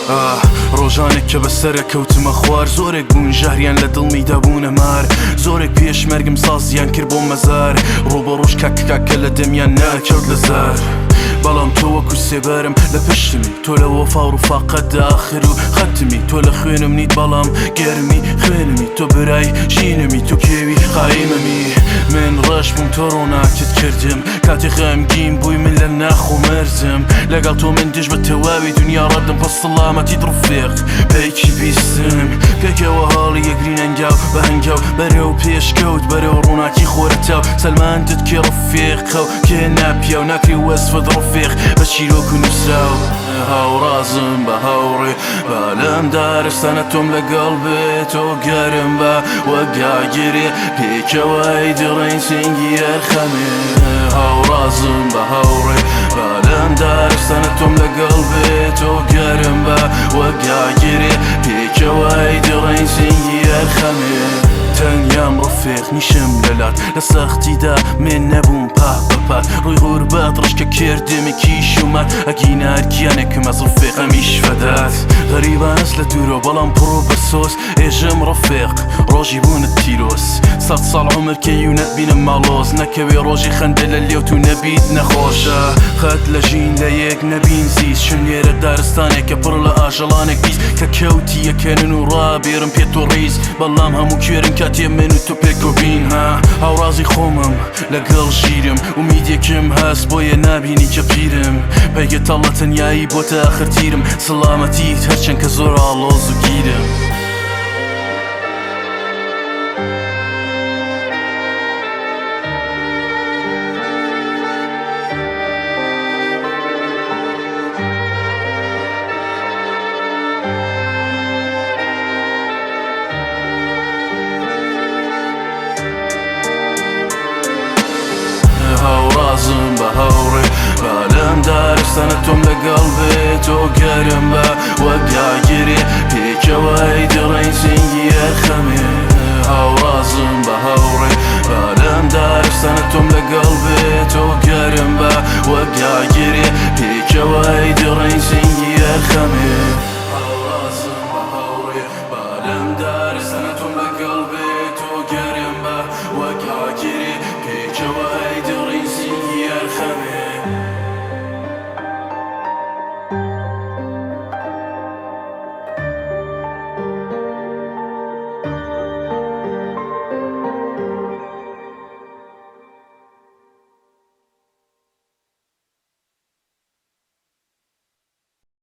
ئاه ڕۆژانێک کە بەسەرە کەوتمە خوار، زۆرێک بوون ژەهریان لە دڵمیدا بوونە مار، زۆرێک پێش مەرگم سازیان کرد بۆ مەزار، ڕۆبەڕۆژ کاکە کاکە لە دەمیان نەئەکەوت لە زار. بەڵام تۆ وەکو سێبەرم لە پشتمی، تۆ لە وەفا و ڕفاقەتدا ئاخر و خەتمی، تۆ لە خوێنم نیت بەڵام گەرمی خوێنمی، تۆ برای ژینمی تۆ کێوی قایممی. من ڕەش بووم تۆ ڕۆناکت کردم، کاتێ غەمگین بووی من لە ناخۆ مردم، لەگەڵ تۆ من دژ بە تەواوی دنیا ڕەدم، پس سڵامەتیت ڕفیق پێکی بیستم، پێکەوە هەڵی یەگرین هەنگاو بە هەنگاو، بەرەو پێشکەوت بەرەو ڕووناکی خۆرەتاو، سەلماندت کێ ڕفیقە و کێ ناپیاو، ناکرێ وەسفت ڕفیق بە چیرۆک و نووسراو. هاوڕازم بە هاوڕێ با لەم دارستانە تۆم لەگەڵ بێ، تۆ گەرم بە وەک گاگرێ، پێکەوە ئەی دڕین سینگی هەر خەمێ. هاوڕازم بە هاوڕێ با لەم دارستانە تۆم لەگەڵ بێ، تۆ گەرم بە وەک گاگرێ، پێکەوە ئەی دڕین سینگی هەر خەمێ. تەنیام ڕفیق نیشم لەلات، لە سەختیدا من نەبووم پا بە پات، ڕووی غوربەت ڕشکە کردمی کیش و مات، ئەگینا هەر گیانێکم ئەز ڕفیق ئەمیش فەدات. غەریبانەس لە دوورەوە بەڵام پڕ و بە سۆز، ئێژم ڕفیق ڕۆژی بوونت پیرۆز، سەد ساڵ عومر کەی و نەتبینم ماڵۆز، نەکەوێ ڕۆژی خەندە لە لێوت و نەبیت نەخۆشە، قەت لە ژین لە یەک نەبین زیز، چون لێرە دارستانێکە پڕ لە ئاژەڵانێک پیس، کە کەوتی ئەکەنن و ڕابێرم پێ تۆ ڕیز، بەڵام هەموو کوێرن کاتێ من و تۆ پێکەوە بین. ها هاوڕازی خۆمم لەگەڵ ژیرم، ئومیدێکم هەست بۆیە نابینی کە پیرم، پەیگە تەڵە تەنیایی بۆتە ئاخر تیرم، سڵامەتیت هەرچەند کە زۆر ئاڵۆز و گیرم. هاوڕازم بە هاوڕێ با لەم دارستانە تۆم لەگەڵ بێ، تۆ گەرم بە وەک گاگرێ، پێکەوە ئەی دڕین سینگی هەر خەمێ. هاوڕازم بە هاوڕێ با لەم دارستانە تۆم لەگەڵ بێ،